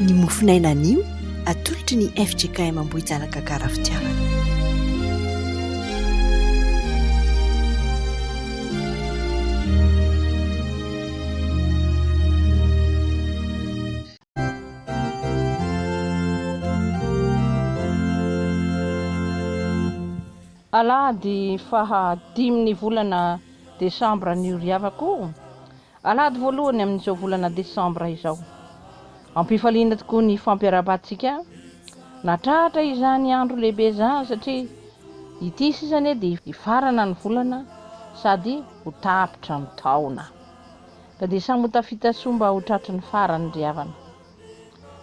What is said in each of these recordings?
Ny mofonaina anio, atolotry ny fjkm Ambohijanaka Gara Fitiavana. Alahady faha dimin'ny volana desambra anio ry havako o! Alahady voalohany amin'izao volana desambra izao. Ampifaliana tokoa ny fampiarahabantsika nahatratra izany andro lehibe izany satria ity sisa anie dia hifarana ny volana sady ho tapitra ny taona. Ka dia samy ho tafita soa mba ho tratry ny farany ry havana.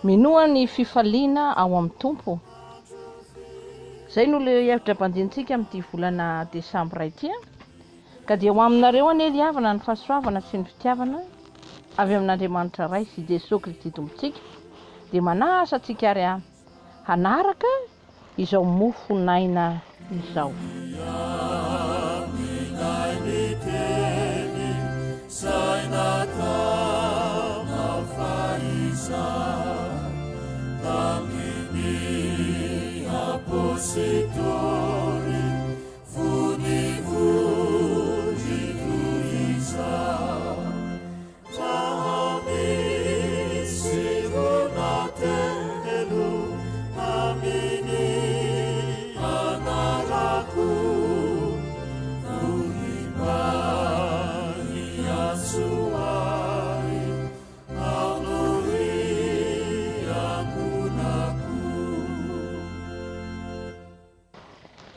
Minoa ny fifaliana ao amin'ny Tompo. Izay no hevitra banjinintsika amin'ity volana desambra ity. Ka dia ho aminareo anie ry havana ny fahasoavana sy ny fitiavana avy amin'Andriamanitra Ray sy Jesoa Kristy Tompontsika. Dia manasa antsika ary aho hanaraka izao mofon'aina izao.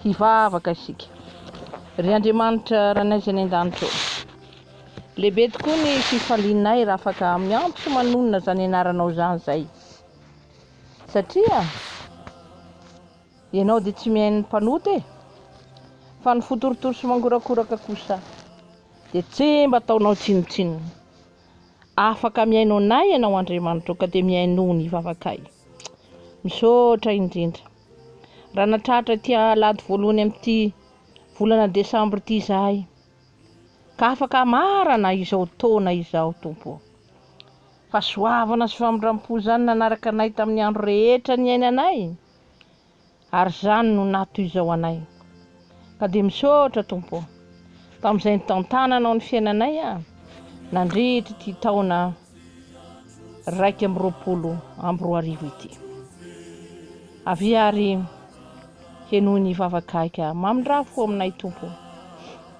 Hivavaka isika. Ry Andriamanitra Rainay izay any an-danitra ô, lehibe tokoa ny fifalianay raha afaka miantso sy manonona izany anaranao izany izay. Satria Ianao dia tsy mihaino ny mpanota e! Fa ny fo torotoro sy mangorakoraka kosa dia tsy mba ataonao tsinontsinona. Afaka mihaino anay Ianao Andriamanitra ô ka dia mihainoa ny vavakay. Misaotra indrindra. Raha nahatratra ity alahady voalohany amin'ity volana desambra ity izahay, ka afaka hamarana izao taona izao, Tompo ô. Fahasoavana sy famindram-po izany nanaraka anay tamin'ny andro rehetra niainanay, ary izany no natoy izao anay. Ka dia misaotra, Tompo ô, tamin'izay nitantananao ny fiainanay nandritra ity taona 2021 ity. Avia ary henoy ny vavakay ka mamindrà fo aminay Tompo ô,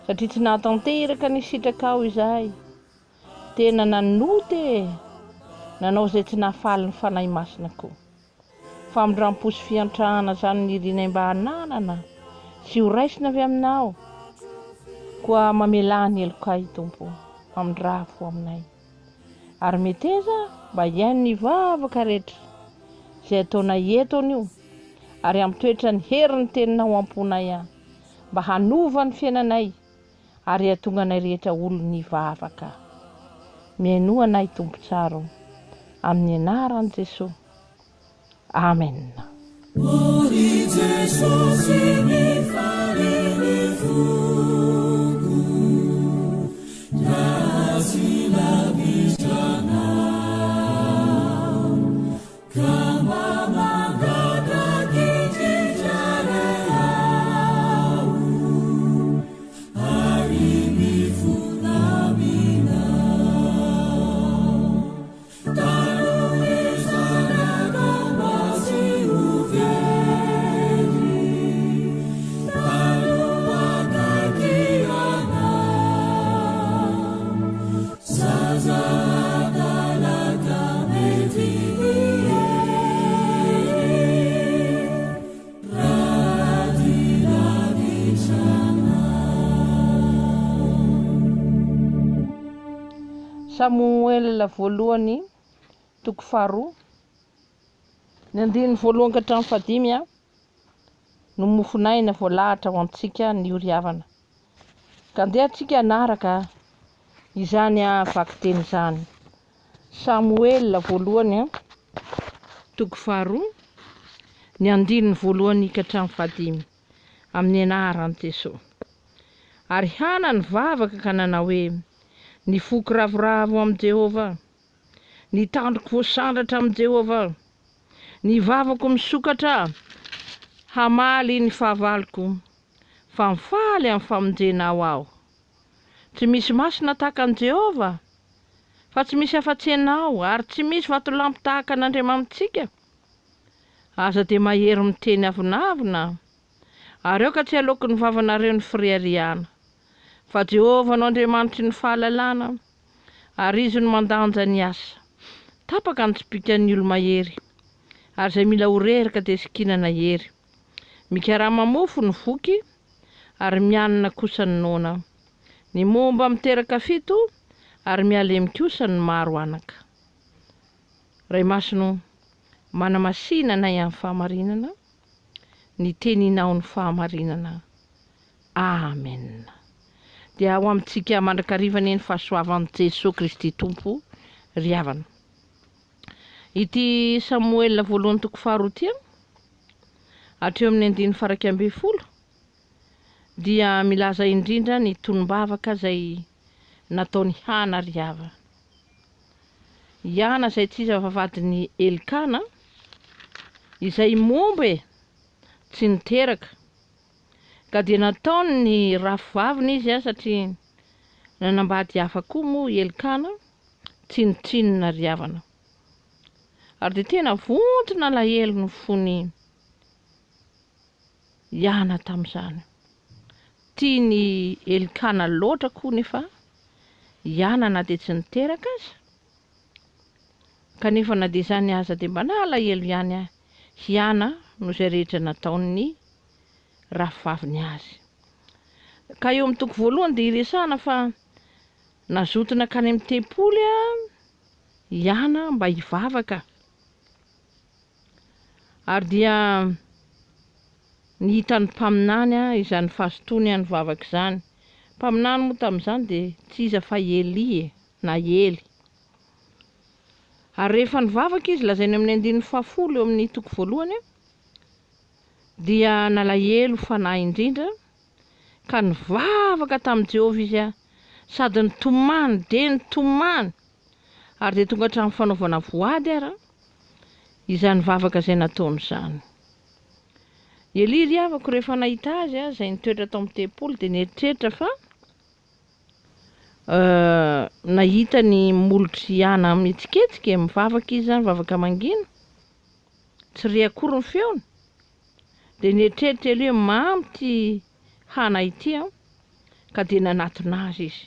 satria tsy nahatanteraka ny sitrakao izahay, tena nanota e, nanao izay tsy nahafaly ny Fanahy Masina koa. Famindram-po sy fiantrana izany no irinay mba hananana sy ho raisina avy aminao, koa mamelà ny helokay Tompo ô, mamindrà fo aminay. Ary meteza mba hihaino ny vavaka rehetra izay ataonay eto anio, ary hampitoetra ny herin'ny Teninao am-ponay mba hanova ny fiainanay ary hahatonga anay rehetra olon'ny vavaka. Mihainoa anay Tompo tsara o, amin'ny anaran'i Jesoa. Amen. O ry Jesosy mifaly ny foko raha tsy lavitra Anao ka mba mangataka indrindra re aho ary mifona aminao. Samoela voalohany toko faharoa, ny andininy voalohany ka hatramin'ny fahadimy no mofon'aina voalahatra ho antsika ny ory havana. Ka andeha antsika hanaraka izany vakiteny izany. Samoela voalohany toko faharoa, ny andininy voalohany ka hatramin'ny fahadimy, amin'ny anaran'i Jesoa. Ary Hana nivavaka ka nanao hoe, Ny foko ravoravo amin'i Jehovah. Ny tandroko voasandratra amin'i Jehovah. Ny vavako misokatra hamaly ny fahavaloko, fa mifaly amin'ny famonjenao aho. Tsy misy masina tahaka an'i Jehovah, fa tsy misy afa-tsy Ianao, ary tsy misy vatolampy tahaka an'Andriamanitsika. Aza dia mahery miteny avonavona, ary aoka tsy haloaky ny vavanareo ny fireharehana. Fa Jehovah no Andriamanitry ny fahalalana, ary Izy no mandanja ny asa. Tapaka ny tsipìkan'ny olo-mahery, ary izay mila ho reraka dia sikinana hery. Mikarama mofo ny voky, ary mianina kosa ny noana. Ny momba miteraka fito, ary mihalemy kosa ny maro anaka. Ray Masina o, manamasina anay amin'ny fahamarinana, ny Teninao ny fahamarinana. Amen. Dia ho amintsika mandrakariva anie ny fahasoavan'i Jesoa Kristy Tompo ry havana. Ity Samoela voalohany toko faharoa ity an, hatreo amin'ny andininy faha-11 dia milaza indrindra ny tonom-bavaka izay nataon'i Hana ry havana. I Hana izay tsy iza fa vadin'i Elkana, izay momba e, tsy niteraka. Ka dia nataony ny rafivaviny izy satria nanambady hafa koa moa i Elkana, tsinontsinona ry havana. Ary dia tena vonton'alahelo ny fon'i i Hana tamin'izany. Tian'i Elkana loatra koa nefa i Hana na dia tsy niteraka aza. Kanefa na dia izany aza dia mba nalahelo ihany i Hana noho izay rehetra nataon'ny rafivaviny azy. Ka eo amin'ny toko voalohany dia iresahana fa nazoto nankany amin'ny tempoly i Hana mba hivavaka. Ary dia ny hitan'ny mpaminany izany fahazotoany nivavaka izany. Mpaminany moa tamin'izany dia tsy iza fa i Elia e, na Ely. Ary rehefa nivavaka izy, lazainy amin'ny andininy fahafolo eo amin'ny toko voalohany, dia nalahelo fanahy indrindra, ka nivavaka tamin'i Jehovah izy, sady nitomany dia nitomany, ary dia tonga hatramin'ny fanaovana voady ara izany vavaka izay nataony izany. Elia ry havako rehefa nahita azy izay nitoetra tao amin'ny tempoly dia nieritreritra fa nahita ny molotr'i Hana mihetsiketsika e, mivavaka izy izany, vavaka mangina. Tsy re akory ny feony. Dia nieritreritra Elia hoe mamy ity Hana ity an, ka dia nanatona azy izy.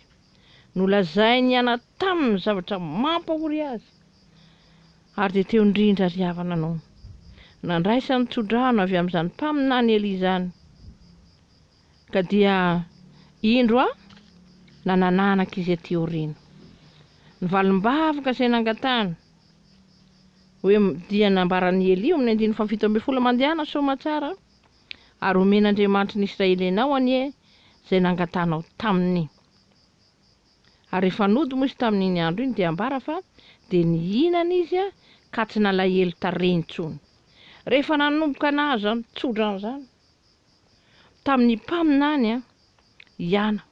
Nolazain'i Hana taminy ny zavatra mampahory azy. Ary dia teo indrindra ry havana no nandraisany tsodrano avy amin'izany mpaminany Elia izany. Ka dia indro aho nanananaka izy aty aoriana. Ny valim-bavaka izay nangatahany. Hoe dia nambaran'i Elia eo amin'ny andininy fahafito ambin'ny folo, Mandehana soamatsara, ary homen'Andriamanitry ny Israely anao anie izay nangatahanao taminy. Ary rehefa nody moa izy tamin'iny andro iny dia ambara fa dia nihinana izy ka tsy nalahelo tarehy intsony. Rehefa nanomboka nahazo izany tsodrano izany tamin'ny mpaminany i Ana,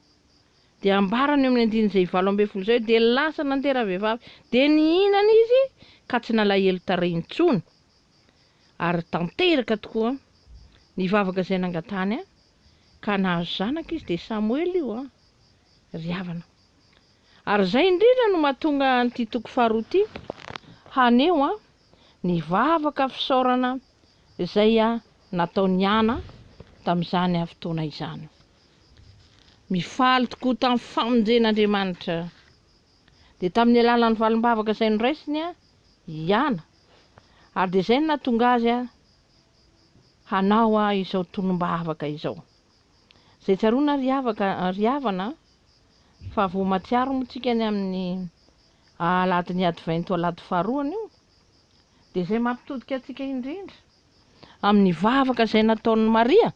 Dia ambarany eo amin'ny andininy izay 18 izay hoe, dia lasa nandeha ravehivavy, dia nihinana izy ka tsy nalahelo tarehy intsony. Ary tanteraka tokoa ny vavaka izay nangatahany ka nahazo zanaka izy, dia Samoela io an, ry havana. Ary izay indrindra no mahatonga an'ity toko faharoa ity haneho an, ny vavaka fisaorana izay nataon'i Ana tamin'izany fotoana izany. Mifaly tokoa tamin'ny famonjen'Andriamanitra. Dia tamin'ny alalan'ny valim-bavaka izay noraisiny i Ana, ary dia izay no nahatonga azy hanao izao tonom-bavaka izao. Izay tsaroana ry havaka, ry havana, fa vao mahatsiaro moa tsika ny amin'ny alahadin'ny Advento alahady faharoa anio, dia izay mampitodika antsika indrindra amin'ny vavaka izay nataon'i Maria.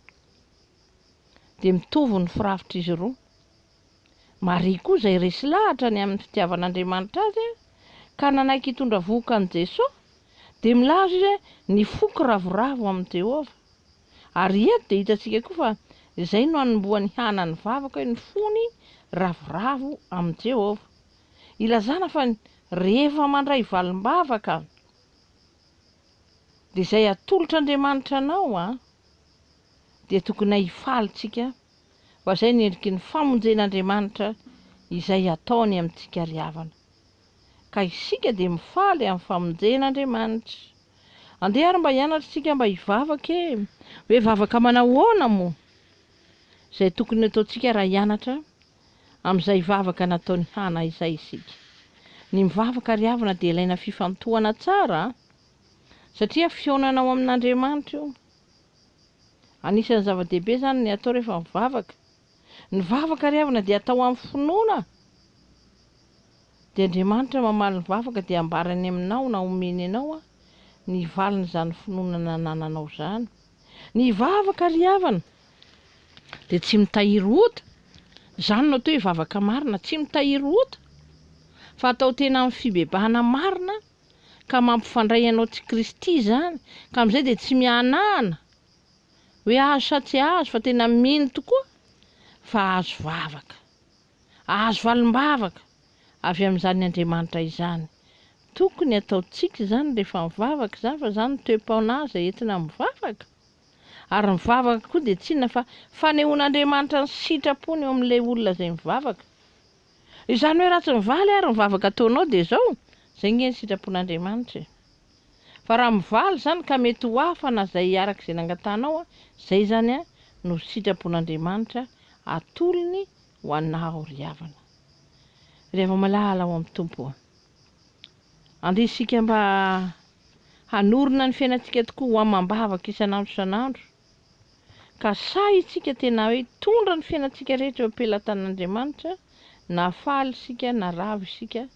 dia mitovy ny firafitr'izy roa. Maria koa izay resy lahatra ny amin'ny fitiavan'Andriamanitra azy ka nanaiky hitondra vohoka an'i Jesoa, dia milaza izy hoe ny foko ravoravo amin'i Jehovah. Ary eto dia hitantsika koa fa izay no anombohan'i Hana ny vavaka hoe ny fony ravoravo amin'i Jehovah. Ilazana fa Rehefa mandray valim-bavaka dia izay atolotr'Andriamanitra anao an, dia tokony hifaly tsika fa izay ny endriky ny famonjen'Andriamanitra izay ataony amintsika ry havana. Ka isika dia mifaly amin'ny famonjen'Andriamanitra. Andeha ary mba hianatra isika mba hivavaka e! Hoe vavaka manahoana moa? Izay tokony hataontsika raha hianatra amin'izay vavaka nataon'i Hana izay isika. Ny mivavaka ry havana dia ilaina fifantohana tsara a! Satria fihaonana ao amin'Andriamanitra io. Anisan'ny zava-dehibe izany ny atao rehefa mivavaka. Ny vavaka ry havana dia atao amin'ny finoana. Dia Andriamanitra mamaly ny vavaka dia ambarany aminao na omeny anao ny valin'izany finoana nanananao izany. Ny vavaka ry havana dia tsy mitahiry ota. Izany no atao hoe vavaka marina, tsy mitahiry ota fa atao tena amin'ny fibebahana marina ka mampifandray anao tsy Kristy izany ka amin'izay dia tsy mihanahana hoe azo sa tsy azo fa tena mino tokoa fa azo vavaka, azo valim-bavaka avy amin'izany Andriamanitra izany. Tokony ataontsika izany rehefa mivavaka izany fa izany no toe-panahy izay entina mivavaka. Ary ny vavaka koa dia tsy inona fa fanehoan'Andriamanitra ny sitrapony eo amin'ilay olona izay mivavaka. Izany hoe raha tsy mivaly ary ny vavaka ataonao dia izao, izay nge ny sitrapon'Andriamanitra e. Fa raha mivaly izany ka mety ho hafa na izay araka izay nangatahanao, izay izany no sitrapon'Andriamanitra atolony ho anao ry havana. Ry hava-malala ao amin'ny Tompo ô. Andeha isika mba hanorina ny fiainantsika tokoa ho amam-bavaka isan'andro isan'andro. Ka sahy isika tena hoe hitondra ny fiainantsika rehetra eo am-pelatanan'Andriamanitra, na faly isika na ravo isika,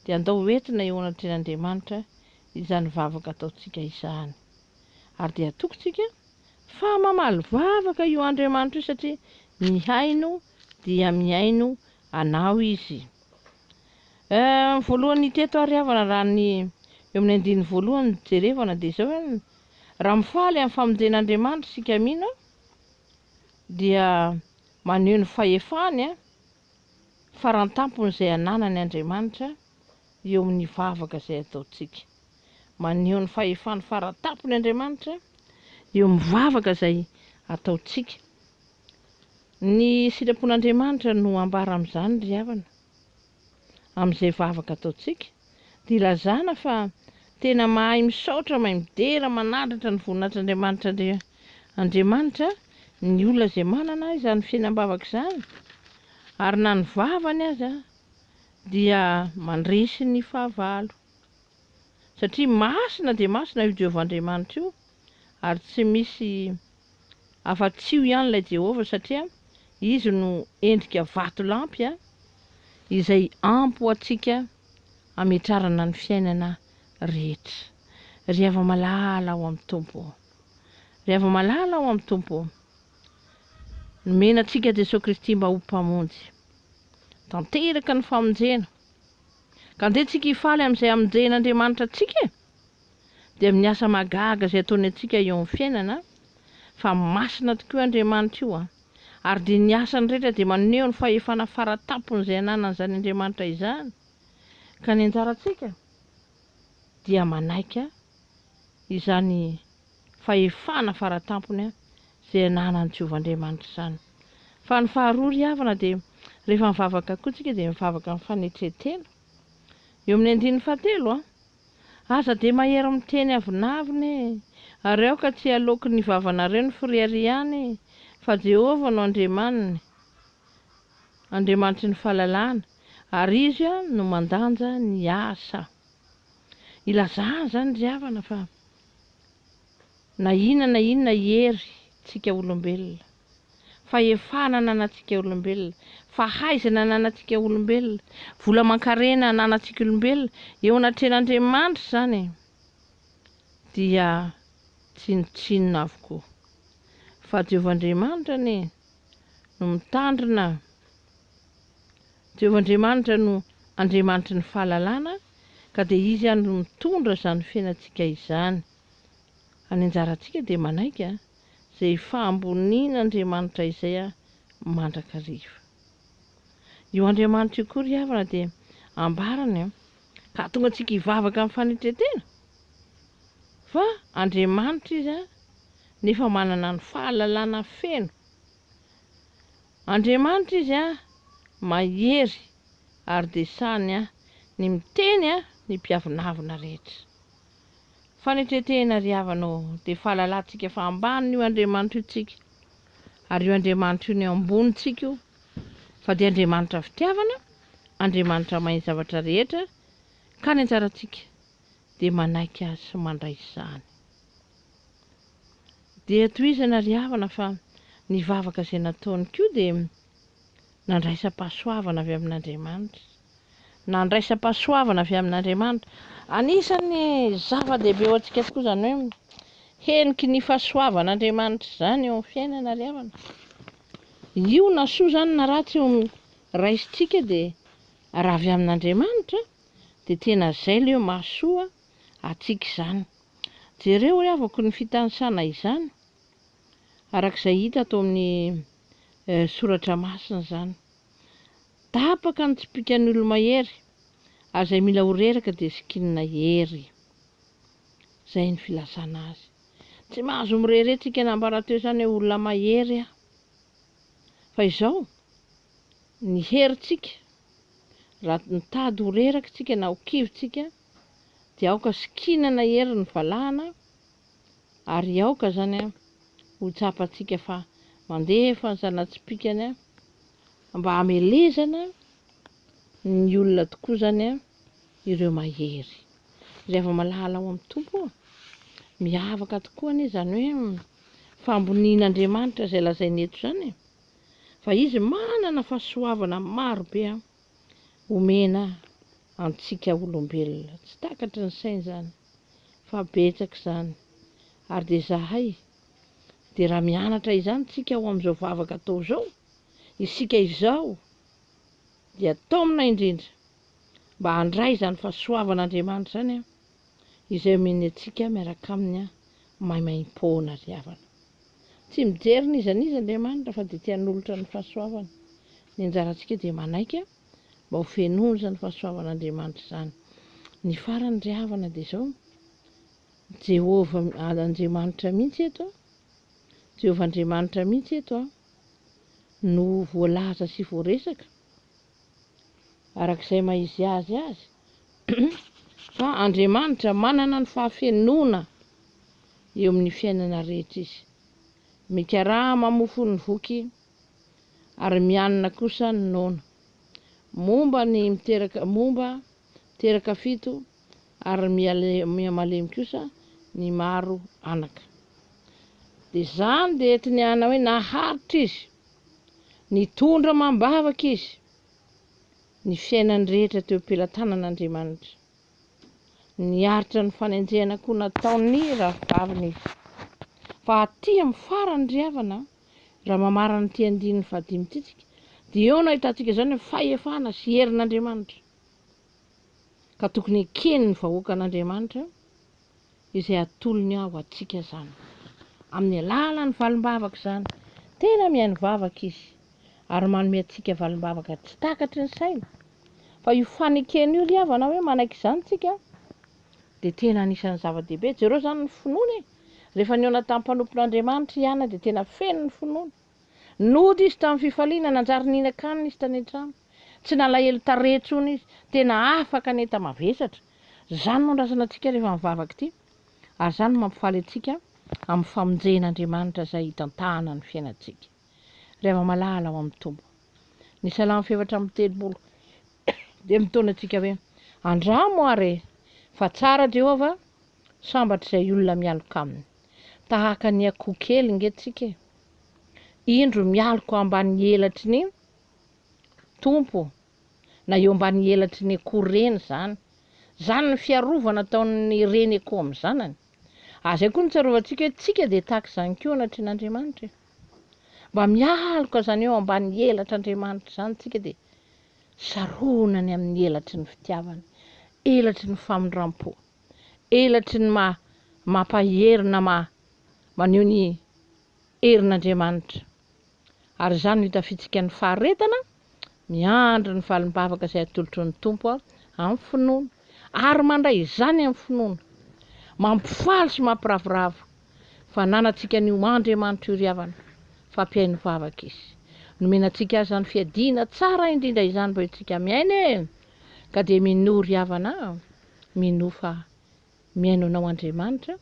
dia andao ho entina eo anatrehan'Andriamanitra izany vavaka ataontsika izany. Ary dia atokintsika fa mamaly vavaka io Andriamanitra io satria mihaino dia mihaino anao Izy. Eh, ny voalohany teto ary havana raha ny eo amin'ny andininy voalohany no jerevana dia izao hoe Raha mifaly amin'ny famonjen'Andriamanitra isika mino dia maneho ny fahefany farantampony izay ananany Andriamanitra eo amin'ny vavaka izay ataontsika. Maneho ny fahefany farantampony Andriamanitra eo amin'ny vavaka izay ataontsika. Ny sitrapon'Andriamanitra no ambara amin'izany ry havana. Amin'izay vavaka ataontsika dia ilazana fa tena mahay misaotra, mahay midera, manandratra ny voninahitr'Andriamanitra Andriamanitra ny olona izay manana izany fiainam-bavaka izany ary na ny vavany aza dia mandresy ny fahavalo satria masina dia masina io Jehovah Andriamanitra io ary tsy misy afa-tsy io ihany ilay Jehovah satria Izy no endrika vatolampy izay ampy ho antsika hametrarana ny fiainana rehetra. Ry hava-malala ao amin'ny Tompo ô! Ry hava-malala ao amin'ny Tompo ô! Nomena antsika Jesoa Kristy mba ho Mpamonjy. Tanteraka ny famonjena. Ka andeha tsika hifaly amin'izay hamonjen'Andriamanitra antsika e! Dia amin'ny asa mahagaga izay ataony antsika eo amin'ny fiainana, fa masina tokoa Andriamanitra io an! Ary dia ny asany rehetra dia maneho ny fahefana fara-tampony izay ananan'izany Andriamanitra izany. Ka ny anjarantsika dia manaika izany fahefana fara-tampony izay ananan'i Jehovah Andriamanitra izany. Fa ny faharoa ry havana dia rehefa mivavaka koa tsika dia mivavaka amin'ny fanetren-tena. Eo amin'ny andininy fahatelo an! Aza dia mahery miteny avonavona e! Ary aoka tsy haloaky ny vavanareo ny firiaria-ny e! Fa Jehovah no Andriamaniny, Andriamanitry ny fahalalana, ary Izy no mandanja ny asa. Ilazana izany ry havana fa na inona na inona hery tsika olombelona, fahefana ananantsika olombelona, fahaizana ananantsika olombelona, vola aman-karena ananantsika olombelona, eo anatrehan'Andriamanitra izany dia tsinontsinona avokoa. Fa Jehovah Andriamanitra anie no mitandrina, Jehovah Andriamanitra no Andriamanitry ny fahalalana ka dia Izy ihany no mitondra izany fiainantsika izany. Any anjarantsika dia manaiky izay fahambonian'Andriamanitra izay mandrakariva. Io Andriamanitra io koa ry havana dia ambarany. Ka hahatonga antsika hivavaka amin'ny fanetren-tena fa Andriamanitra Izy nefa manana ny fahalalana feno. Andriamanitra Izy mahery ary dia sahiny ny miteny ny mpiavonavona rehetra. Fanetren-tena ry havana ô, dia fahalalantsika fa ambanin'io Andriamanitra io tsika, ary io Andriamanitra io no eo ambonintsika io, fa dia Andriamanitra fitiavana, Andriamanitra mahay ny zavatra rehetra, ka ny anjarantsika dia manaiky Azy sy mandray izany. Dia tohizana ry havana fa ny vavaka izay nataony koa dia nandraisam-pahasoavana avy amin'Andriamanitra. Nandraisam-pahasoavana avy amin'Andriamanitra. Anisan'ny zava-dehibe ho antsika tokoa izany hoe heniky ny fahasoavan'Andriamanitra izany eo amin'ny fiainana ry havana. Io na soa izany na ratsy eo amin'ny raisintsika dia raha avy amin'Andriamanitra dia tena izay ilay hoe mahasoa antsika izany. Jereo ry havako ny fitanisana izany araka izay hita ato amin'ny soratra masina izany. Tapaka ny tsipìkan'ny olo-mahery, ary izay mila ho reraka dia sikinina hery. Izay ny filazana azy. Tsy mahazo mirehareha tsika nambara teo izany hoe olona mahery aho. Fa izao, ny herintsika, raha mitady ho reraka tsika na ho kivy tsika, dia aoka sikinana hery ny valahana, ary aoka izany ho tsapantsika fa mandefa ny zana-tsipìkany mba hamelezana ny olona tokoa izany ireo mahery. Ry hava-malala ao amin'ny Tompo ô, miavaka tokoa anie izany hoe fahambonian'Andriamanitra izay lazainy eto izany e! Fa Izy manana fahasoavana maro be omena antsika olombelona. Tsy takatry ny saina izany fa betsaka izany. Ary dia izahay dia raha mianatra izany tsika ao amin'izao vavaka atao izao, isika izao dia taomina indrindra mba handray izany fahasoavan'Andriamanitra izany izay omeny antsika miaraka Aminy maimaimpoana ry havana. Tsy mijery n'iza n'iza Andriamanitra fa dia te hanolotra ny fahasoavany. Ny anjarantsika dia manaiky mba ho fenoina izany fahasoavan'Andriamanitra izany. Ny farany ry havana dia izao, Jehovah Andriamanitra mihitsy eto, Jehovah Andriamanitra mihitsy eto no voalaza sy voaresaka araka izay maha izy azy azy fa Andriamanitra manana ny fahafenoana eo amin'ny fiainana rehetra izy. Mikarama mofo ny voky ary mianina kosa ny noana. Momba ny miteraka momba miteraka fito ary miha-malemy kosa ny maro anaka. Dia izany dia entiny ana hoe naharitra izy, nitondra amam-bavaka izy ny fiainany rehetra teo am-pelatanan'Andriamanitra. Niaritra ny fanenjehana koa nataon'ny rahavaviny izy. Fa aty amin'ny farany ry havana, raha mamarana ity andininy fahadimy ity tsika, dia eo no ahitantsika izany hoe fahefana sy herin'Andriamanitra. Ka tokony eken'ny vahoakan'Andriamanitra izay atolony ho antsika izany. Amin'ny alalan'ny valim-bavaka izany. Tena mihaino vavaka Izy ary manome antsika valim-bavaka tsy takatry ny saina. Fa io fanekena io ry havana hoe manaiky izany tsika dia tena anisan'ny zava-dehibe. Jereo izany ny finoana e! Rehefa nihaona tamin'ny mpanompon'Andriamanitra i Ana dia tena feno ny finoany. Nody izy tamin'ny fifaliana, nanjary nihinan-kanina izy tany an-trano. Tsy nalahelo tarehy intsony izy. Tena afaka ny enta-mavesatra. Izany no andrasana antsika rehefa mivavaka ity, ary izany no mampifaly antsika amin'ny famonjen'Andriamanitra izay hitantanany ny fiainantsika. Ry hava-malala ao amin'ny Tompo, ny Salamo 34 dia mitaona antsika hoe, Andramo àry e, fa tsara Jehovah, sambatra izay olona mialoka aminy. Tahaka ny akoho kely nge tsika e! Indro mialoka ambany elatry ny Tompo na eo ambany elatry ny akoho reny izany. Izany ny fiarovana ataon'ny reny akoho amin'ny zanany. Ary izay koa no tsarovantsika hoe tsika dia tahaka izany koa anatrehan'Andriamanitra e. Mba mialoka izany eo ambany elatr'Andriamanitra izany tsika dia saronany amin'ny elatry ny fitiavany, elatry ny famindram-po, elatry ny maha mampahery na maha maneho ny herin'Andriamanitra. Ary izany no hitafiantsika ny faharetana, miandry ny valim-bavaka izay atolotry ny Tompo amin'ny finoana. ary mandray izany amin'ny finoana. Mampifaly sy mampiravoravo fa ananantsika an'io Andriamanitra io ry havana, fa mpihaino vavaka Izy. Nomena antsika azy izany fiadiana tsara indrindra izany mba hoentintsika miaina e! Ka dia minoa ry havana a! Minoa fa mihaino anao Andriamanitra,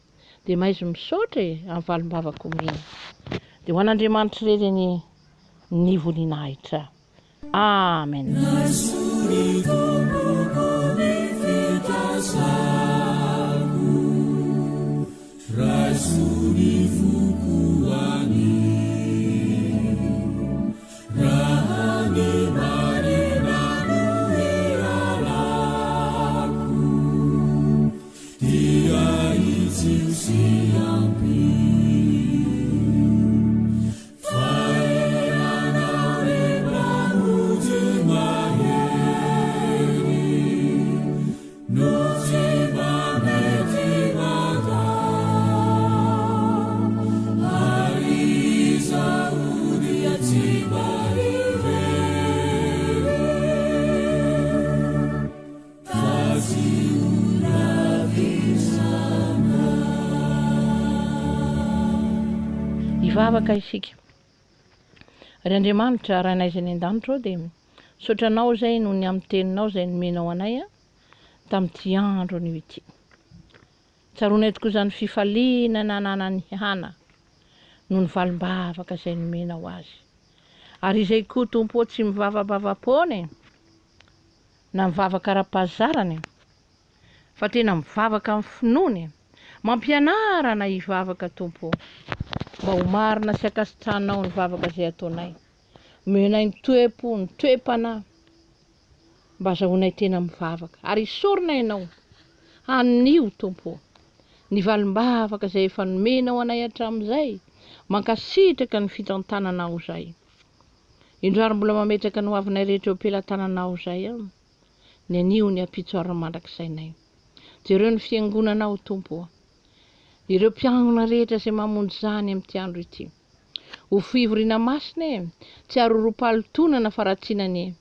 dia mahaizo misaotra e, amin'ny valim-bavaka omeny. Dia ho an'Andriamanitra irery anie ny voninahitra. Amen. Hivavaka isika. Ry Andriamanitra, Rainay izay any an-danitra ô, dia misaotra Anao izay noho ny amin'ny Teninao izay nomenao anay tamin'ity andro anio ity. Tsaroanay tokoa izany fifaliana nananan'i Hana noho ny valim-bavaka izay nomenao azy. Ary izay koa, Tompo ô, tsy mivavabava-poana e! na mivavaka ara-pahazarana e! Fa tena mivavaka amin'ny finoana e! Mampianara anay hivavaka Tompo ô! Mba ho marina sy ankasitrahanao ny vavaka izay ataonay. Omenay ny toe-po, ny toe-panahy, mba azahoanay tena mivavaka. Ary isaorana Ianao anio Tompo ô! Ny valim-bavaka izay efa nomenao anay hatramin'izay, mankasitraka ny fitantananao izay. Indro ary mbola mametraka ny hoavinay rehetra eo am-pelatananao izay aho, ny anio, ny ampitso ary ny mandrakizainay. Jereo ny fiangonanao, Tompo ô. Ireo mpiangona rehetra izay mamonjy izany amin'ity andro ity. Ho fivoriana masina e, tsy harorom-pahalotoana na faharatsiana anie.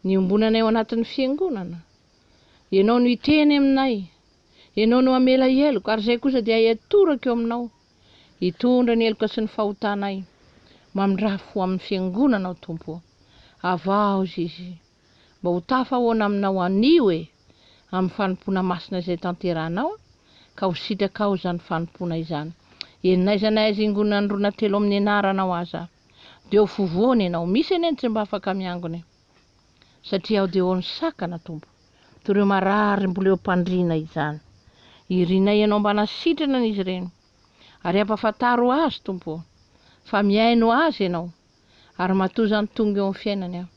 Ny iombonanay ao anatin'ny fiangonana. Ianao no hiteny aminay, Ianao no hamela heloka, ary izay kosa dia hiatoraka eo aminao. Hitondra ny heloka sy ny fahotanay. Mamindrafo ho amin'ny fiangonanao Tompo ô. Havaozy izy mba ho tafahoana aminao anio e, amin'ny fanompoana masina izay tanterahanao ka ho sitrakao izany fanompoana izany. Eny n'aiza n'aiza ingonan'ny roa na telo amin'ny anaranao aza dia ho fovoana ianao. Misy anie ny tsy mba afaka miangona e. Satria aho dia eo ny sakana Tompo. Toy ireo marary mbola eo am-pandriana izany. Irinay Ianao mba hanasitrana an'izy ireny. Ary ampafantaro azy, Tompo ô, fa mihaino azy Ianao. Ary matoa izany tonga eo amin'ny fiainany aho,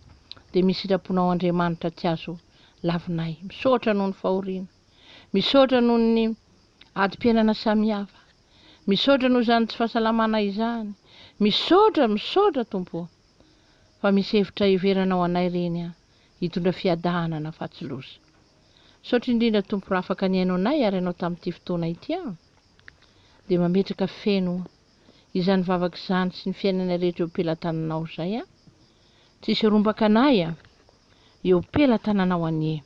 dia misy sitraponao Andriamanitra tsy azo lavinay. Misaotra noho ny fahoriana. Misaotra noho ny adim-piainana samihafa. Misaotra noho izany tsy fahasalamana izany. Misaotra, misaotra, Tompo ô, fa misy hevitra heveranao anay ireny an. hitondra fiadanana fa tsy loza. Misaotra indrindra Tompo raha afaka nihaino anay ary ianao tamin'ity fotoana ity an! Dia mametraka feno izany vavaka izany sy ny fiainanay rehetra eo am-pelatananao izay an! Tsisy rombaka anay an! Eo am-pelatananao anie!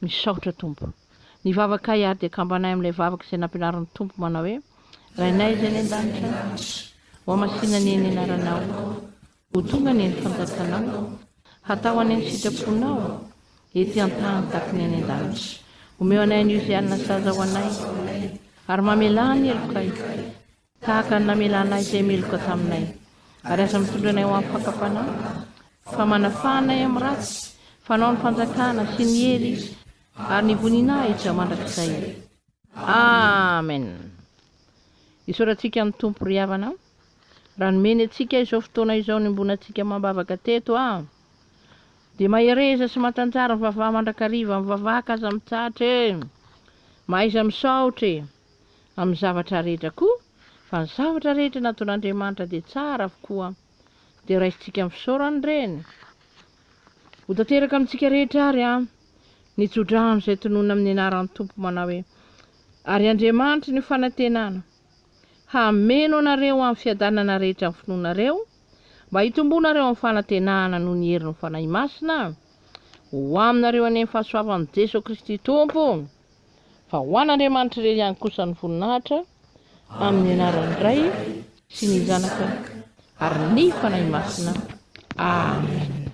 Misaotra Tompo. Ny vavakay ary dia akambanay amin'ilay vavaka izay nampianarin'ny Tompo manao hoe, Rainay izay any an-danitra, hohamasina anie ny anaranao. Ho tonga anie ny fanjakanao, hatao anie ny sitraponao, ety an-tany tahaka ny any an-danitra. Omeo anay anio izay hanina sahaza ho anay, ary mamelà ny helokay, tahaka ny namelanay izay meloka taminay. Ary aza mitondra anay ho amin'ny fakam-panahy, fa manafaha anay amin'ny ratsy, fa Anao ny fanjakana sy ny hery ary ny voninahitra mandrakizay. Amen! Isaorantsika ny Tompo ry havana raha nomeny antsika izao fotoana izao niombonantsika amam-bavaka teto a! Dia mahereza sy matanjara mivavaha mandrakariva, mivavaka aza mitsahatra e! Mahaiza misaotra e! Amin'ny zavatra rehetra koa fa ny zavatra rehetra nataon'Andriamanitra dia tsara avokoa dia raisintsika amin'ny fisaorana ireny. Ho tanteraka amintsika rehetra àry an, ny tsodrano izay tononina amin'ny anaran'ny Tompo manao hoe, Ary Andriamanitry ny fanantenana hameno anareo amin'ny fiadanana rehetra amin'ny finoanareo, mba hitomboanareo amin'ny fanantenana noho ny herin'ny Fanahy Masina. Ho aminareo anie ny fahasoavan'i Jeso Kristy Tompo, fa ho an'Andriamanitra irery ihany kosa ny voninahitra, amin'ny anaran'ny Ray sy ny Zanaka ary ny Fanahy Masina. Amen.